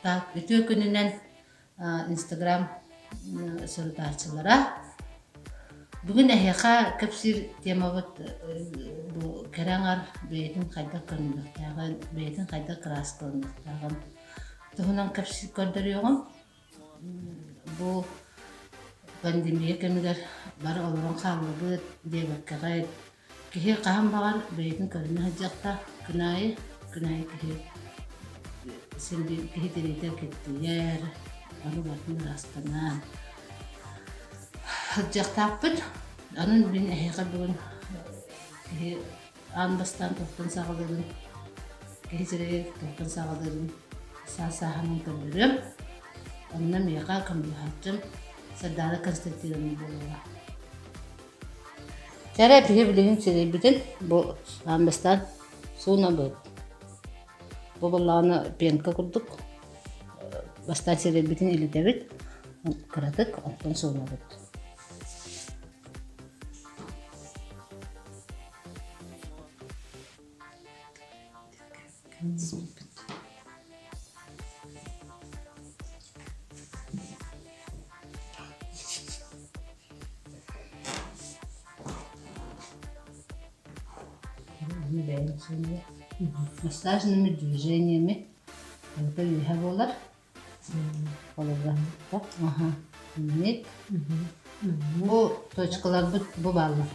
Так, үтүө күнүнэн Инстаграм сурутааччылара. Бүгүн эһиэхэ кэпсиир темабыт бу кэрэ аҥар бэйэтин хайдах көрүнүөхтээҕин, бэйэтин хайдах кырааскаланыахтааҕын туһунан кэпсии көрдөрүөҕүм. Бу пандемия кэмигэр бары олорон хааллыбыт диэбэккэҕит, Киһи хаһан баҕар бэйэтин көрүнэ сылдьыахтаах, күн аайы, күн аайы киһи син биир киһи тириитэ киртийэр, ону барытын ыраастанан сылдьыахтаахпыт. Онон мин эһиэхэ бүгүн киһи аан бастаан туохтан саҕалыырын, киһи сирэйэ туохтан саҕалыырын саас-сааһынан көрдөрүөм. Онно миэхэ көмөлөһөөччүм Сардаана Константиновна буолуоҕа. Чэрэ биһи билигин сирэйбитин бу аан бастаан суунабыт. Бу буоллаҕына пенка курдук бастаан сирэйбитин илитэбит кыратык онтон суунабыт. Массажными движениями это үөһэ буолар. Холобура. Аха. Инник. Бу точкаларбыт бу бааллар.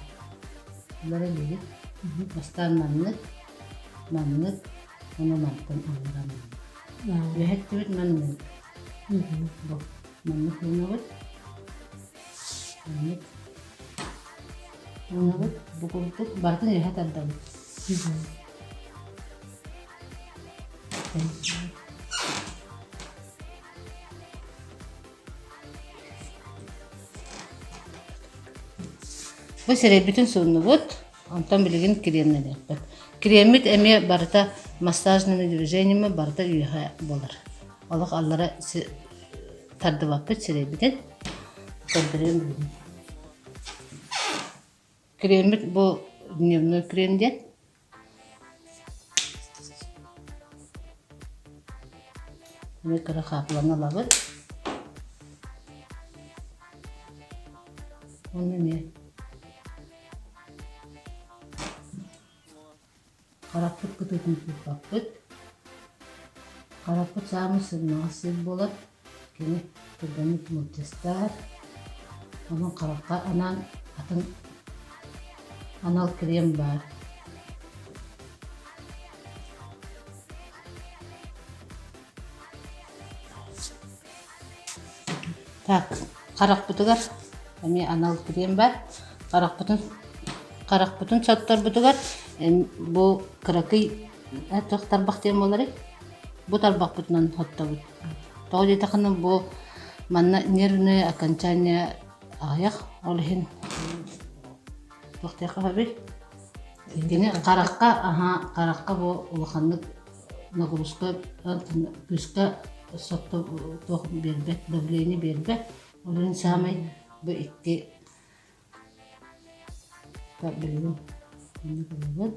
Булар илигит. Бастаан маннык, маннык, уну мантан аллара маннык. Үөһэттибит маннык. Бу маннык уунабыт. Маннык уунабыт. Бу курдук барытын үөһэ тардабыт. Бу сирэйбитин сууннубут, онтон билигин кремнэниэхпит. Креммит эмиэ барыта массажными движениями барыта үөһэ буолар. Олох аллара тардыбаппыт сирэйбитин. Көрдөрүөм билигин. Креммит бу дневной крем диэн. Эмиэ кыра хаапыланы ылабыт. Уонна эмиэ харахпыт кытыытын тыыппаппыт. Харахпыт саамай сымнаҕас сир буолар. Кини түргэнник мылдьыстар. Онон харахха анаан атын анал крем баар. Так, харахпытыгар эмиэ анал крем баар. Харахпытын харахпытын сотторбутугар бу кыракый туох тарбах диэн буоларый? Бу тарбахпытынан соттобут. Тоҕо диэтэххинэ бу манна нервное окончание аҕыйах, ол иһин туох диэххэ сөбүй? Кини харахха аһаа харахха бу улаханнык нагрузка күүскэ сотто туох биэрбэт, давление биэрбэт. Ол иһин саамай бу икки билигин маннык ылабын.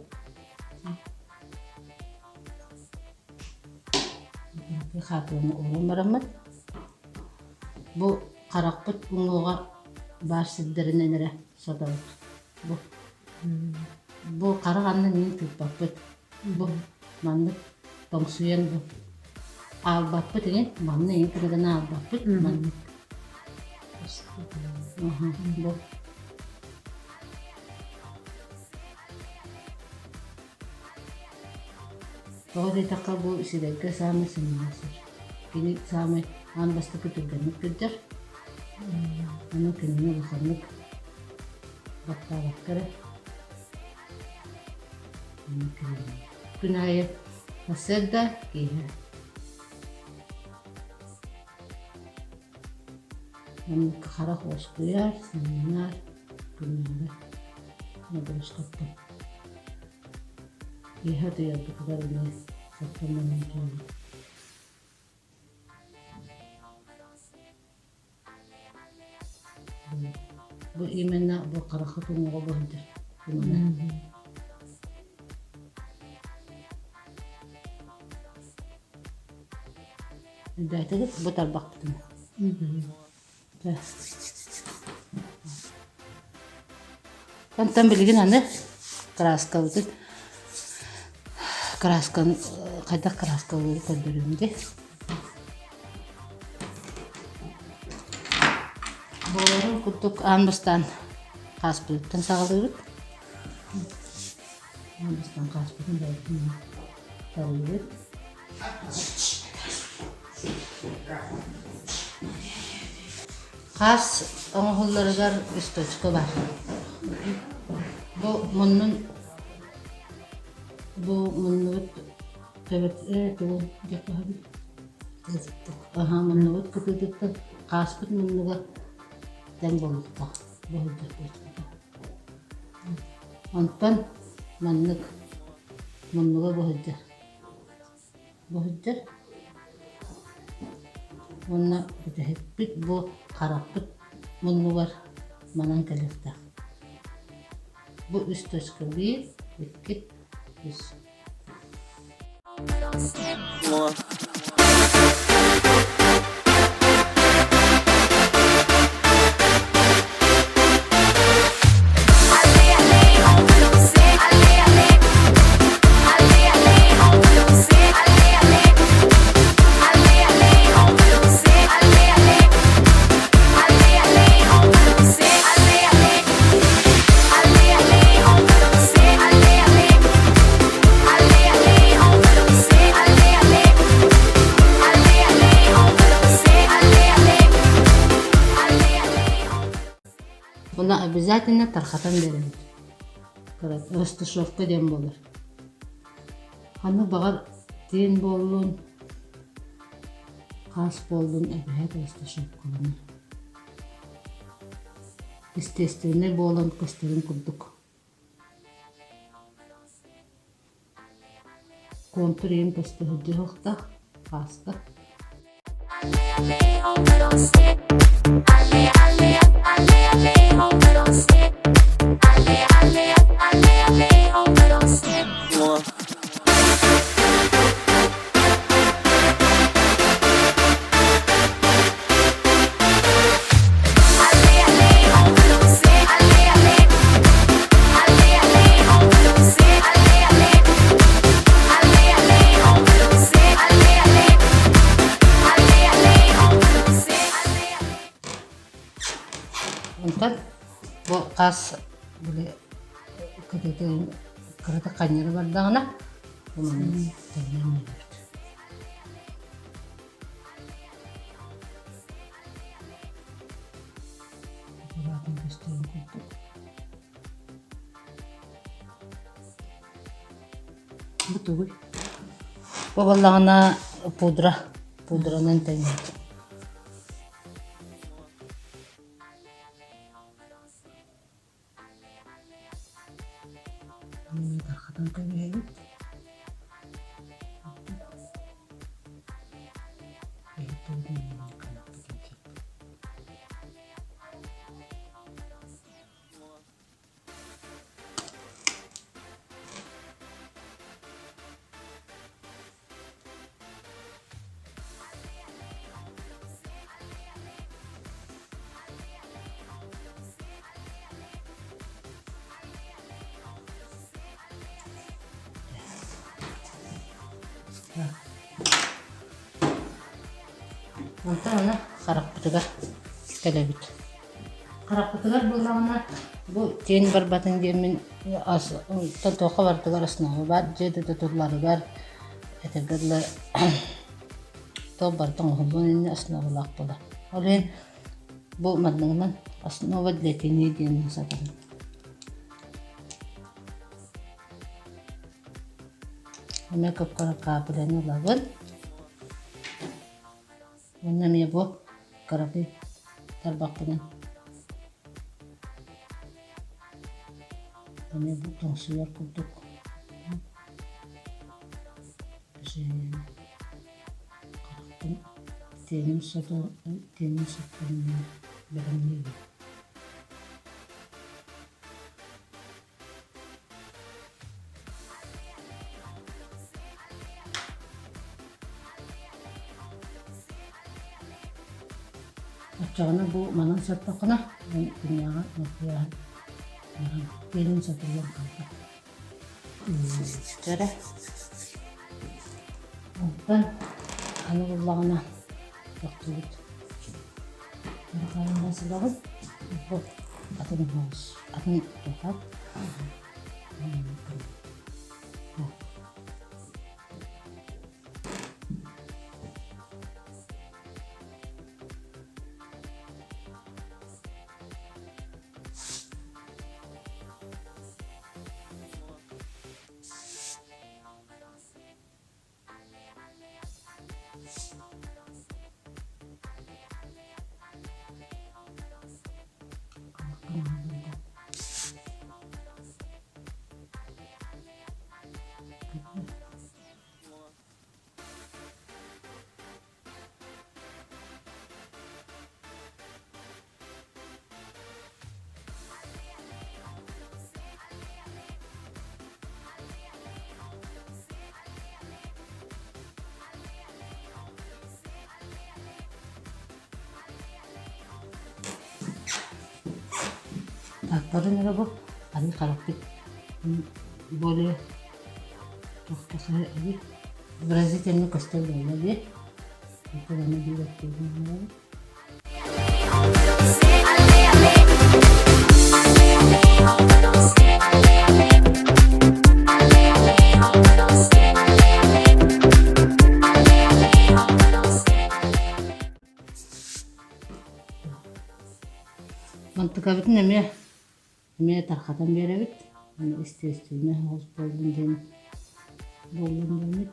Хаапыланы ууран бараммыт бу харахпыт уҥуоҕа баар сирдэринэн эрэ сотобут. Бу бу харах аннын иин тыыппаппыт. Бу маннык тоҥсуйан бу аалбаппыт иҥин манна иин кырыгын аалбаппыт маннык. Бу Тоҕо диэтэххэ бу сирэйгэ саамай сымнаҕас сир. Кини саамай аан бастакы түргэнник кырдьар. Онон кинини улаханнык баттаабакка эрэ Күн аайы сарсыарда киэһэ. Маннык харах уоскуйар, сынньанар, күннээҕи нагрузкаттан. Киэһэ утуйарбытыгар эмиэ оттон-манан туолбут. Бу именно бу харахха туҥуоҕа бу сылдьар туҥана. Өйдөөтүгүт бу тарбахпытын. Онтон билигин аны краскабытын красканы хайдах краскалыыры көрдөрүөм дии. Буоларын курдук аан бастаан хааспытыттан саҕалыыбыт. Аан бастаан хааспытын бэйэтин тарыыбыт. Хаас оҥоһулларыгар үс точка баар. Бу муннун бу муннубут төбөт тугун диэххэ Аһа муннубут кытыытыттан хааспыт муннуга тэҥ буолуохтаах бу сылдьар точката. Онтон маннык муннуга бу сылдьар Бу сылдьар уонна бүтэһикпит бу харахпыт муннугар манан кэлиэхтээх. Бу үс точка биир, икки, үс. Уонна обязательно тархатан биэрэбит. Растушевка диэн буолар. Ханнык баҕар тиин буоллун, хаас буоллун эбэһээт растушевкаланар. Естественнэй буолан көстөрүн курдук. Контур иһин көстө сылдьыһыахтаах хааска. Онтон бу хас били кытытын кыратык ханньары бардаҕына бу манна тэҥнэн биэрэбит. Аккуратно көстөрүн курдук. Бу тугуй? Бу буоллаҕына пудра. Пудранан тэҥнэбит. Тархатан кэбиһэбит. Онтон аны харахпытыгар кэлэбит. Харахпытыгар буоллаҕына бу тиэн барбатын диэммин туохха барытыгар основа баар дьиэ да тутулларыгар этэргэ дылы туох барыта оҥоһуллуон иннинэ основалаах буолар. Ол иһин бу манныгынан основа для тени диэн сатанар. Эмиэ кып-кыра капляны ылабын. Уонна эмиэ бу кыракый тарбахпынан эмиэ бу тоҥсуйар курдук харахпын тиэним сото тиэним сотторун бэлэмниибин. Оччоҕуна бу манан сыттаххына, мин күннээҕи макияһын киэнин сотуллан хаалбат. Эрэ. Онтон аны буллаҕына тохтуубут. Арҕаһынан сылаҕын бу атын атын тухат. Так, барын эрэ бу аны харахпыт более выразительно көстөр буолла дии. Аны биир өттүгүн Мантыкабытын эмиэ эмиэ тархатан биэрэбит. Аны естественнэй оҕус буоллун диэн буоллун диэммит.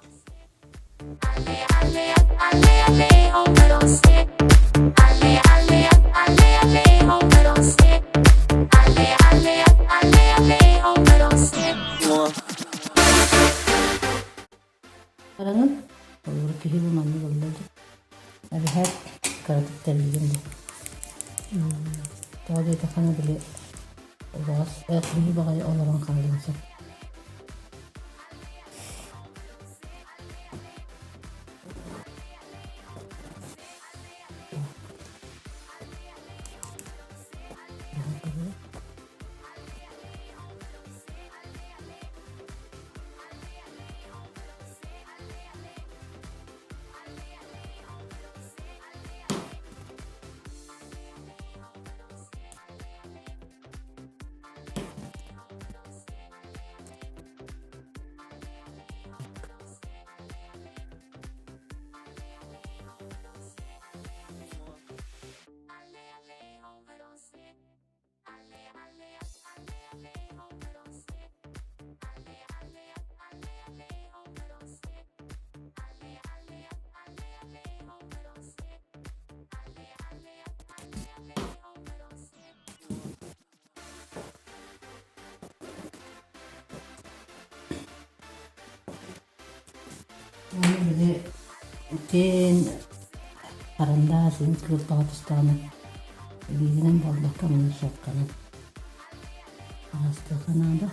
Бараҥын холобура киһи бу маннык ылла дии. Эбэһээт кыратык тэрийдим дии. Тоҕо диэтэххинэ били убаҕас киһи баҕайы олорон хаалыан сөп. Уонна били итин харандаас ин кыырпаҕа тустаҕына илиигинэн буолбакка маны суокканан араастыахха наада.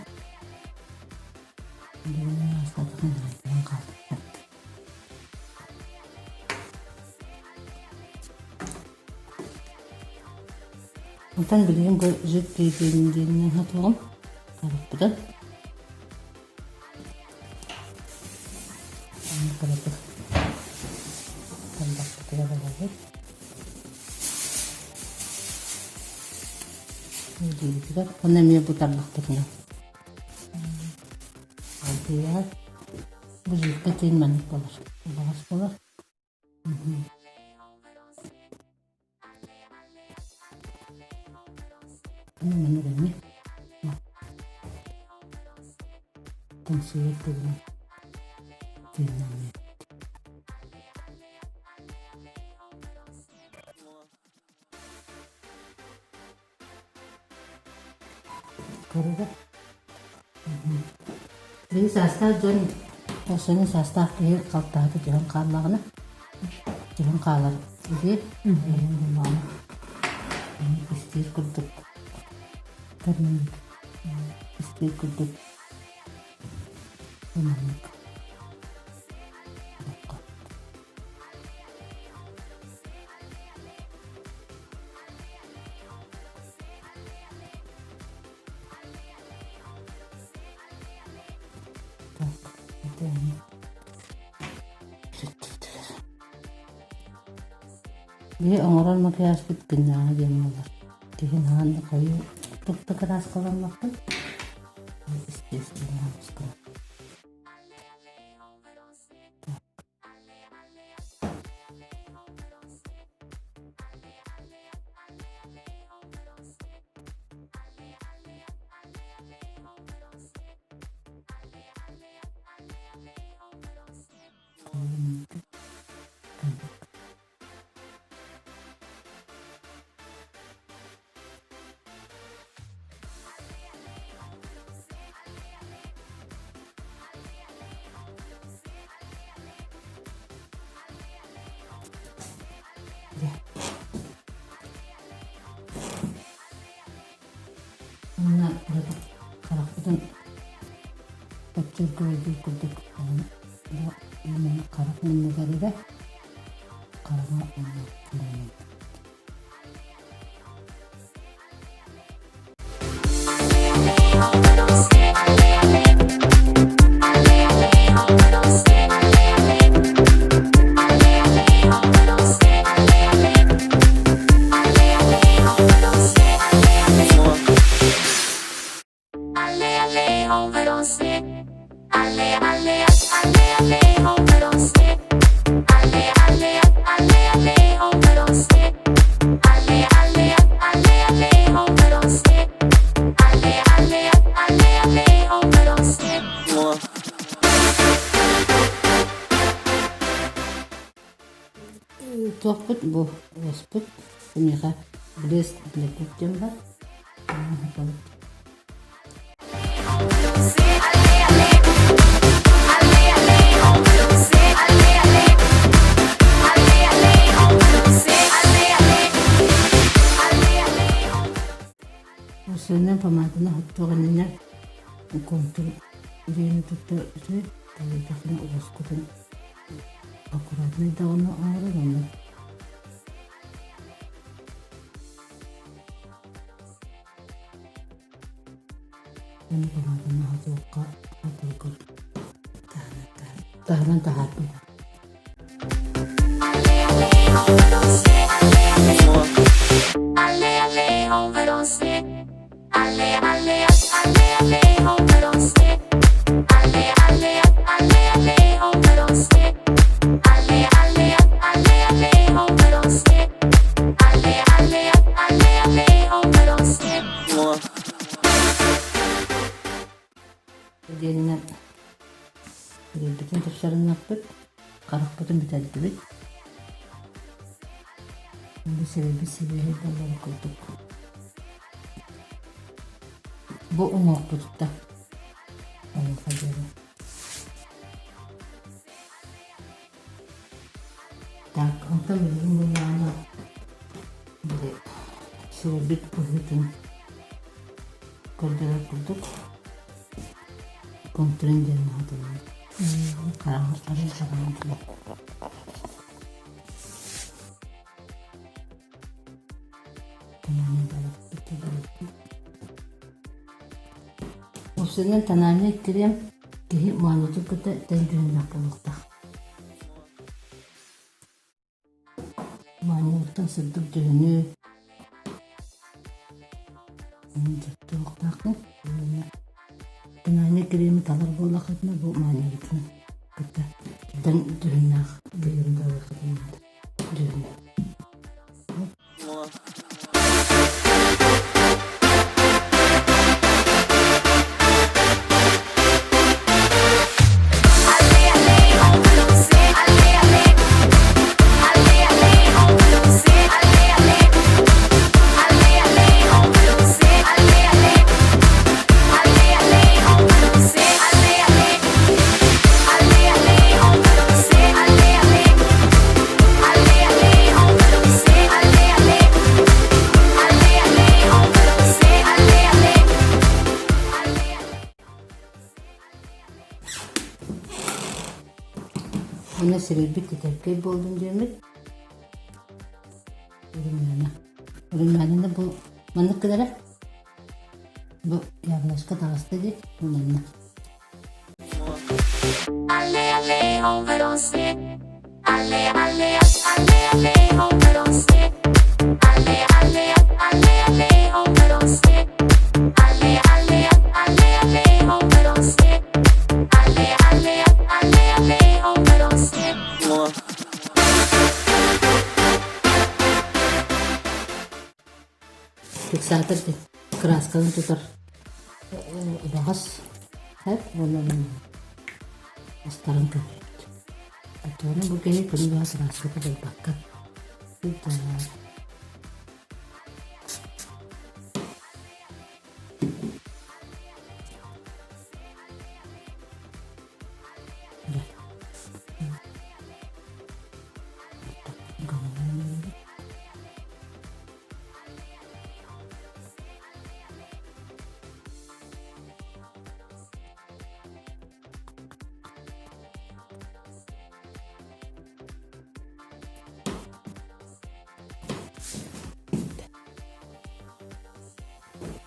Илиигинэн араастаатахха наайданан хаалбат. Онтон билигин бу жидкий диэн диэн харахпытын кыратык тарбахпытыгар ылабыт. Илиибитигэр уонна эмиэ бу тарбахпытынан алтыйар. Бу жидкий тиин маннык буолар. Убаҕас буолар. Маннык эмиэ Тоҥсуйар тылынан тыыннаныа. Көрүгэ. Биһиги саастаах дьон сөнүн саастаах киһи халтаһата түһэн хааллаҕына, түһэн хаалар үһү. Буоллаҕына истиир курдук көрүҥ истиир курдук маннык Биһи оҥорор макияжпыт күннээҕи диэн буолар. Киһи наһаа да хойуу тупта кырааскаламмаппыт. Естественно, Уонна харахпытын баччыргыйдыы курдук харах муннугар эрэ хараҥа уонна Туохпут бу уоспут миэхэ блеск для губ диэн бар. Сыанан помаданы хоттуох иннинэ контур диэни тутта үчүгэй талыйдахына уоскутун аккуратнай даҕаны оҥорор онно Ону помаданы хотуохха хотуургар таһынан таһаарбыт. Диэнинэн Сирэйбитин тупсарыннахпыт, харахпытын бүтэрдибит. Бу сирэйбит сибиэһэй буоларын курдук. Бу уҥуохпутуттан онуоха диэри. Так, онтон билигин буоллаҕына били сирэйбит быһыытын көрдөрөр курдук контурин диэн аһатыллар. Хараҥа арыый хараҥа Уопсайынан тональнай крем киһи моонньутун кытта тэҥ дьүһүннээх буолуохтаах. Моонньуттан сырдык дьүһүнү туохтааххын тональнай креми талар буоллаххытына бу моонньугутун кытта тэҥ дьүһүннээх креми талыаххытын наада. Дьүһүн. Уонна сирэйбит тэтэркэй буоллун диэммит румяна. Румянаны бу маннык гынара бу яблочко таҕыста дии бу манна. Allez, allez, on veut danser. Allez, allez, allez, allez, on veut danser. Allez, allez, allez, allez, on veut danser. Allez, allez, allez, allez, on veut danser. Allez, allez, allez, allez, on veut danser. Фиксатор диэн кыраасканы тутар убаҕас эт уонна астарын көрбүт. Оччоҕуна бу киһи күнү быһа кырааската буолбакка сылдьар.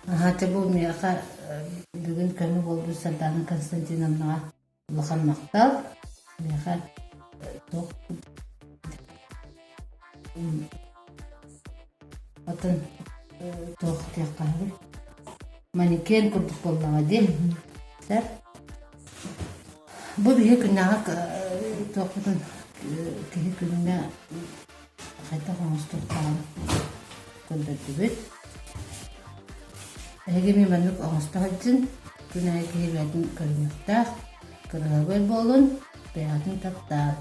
Аһааччы бу миэхэ бүгүн көмө буолбут Сардаана Константиновнаҕа улахан махтал. Миэхэ туох Атын туох диэххэ манекен курдук буоллаҕа дии. Сэр. Бу биһи күннээҕи туохпутун киһи күҥҥэ хайдах оҥостуохтааҕын көрдөрдүбүт. Эһиги эмиэ маннык оҥосто сылдьын, күн аайы киһи бэйэтин көрүнүөхтээх, кыраһыабай буолун, бэйэҕитин таптаан.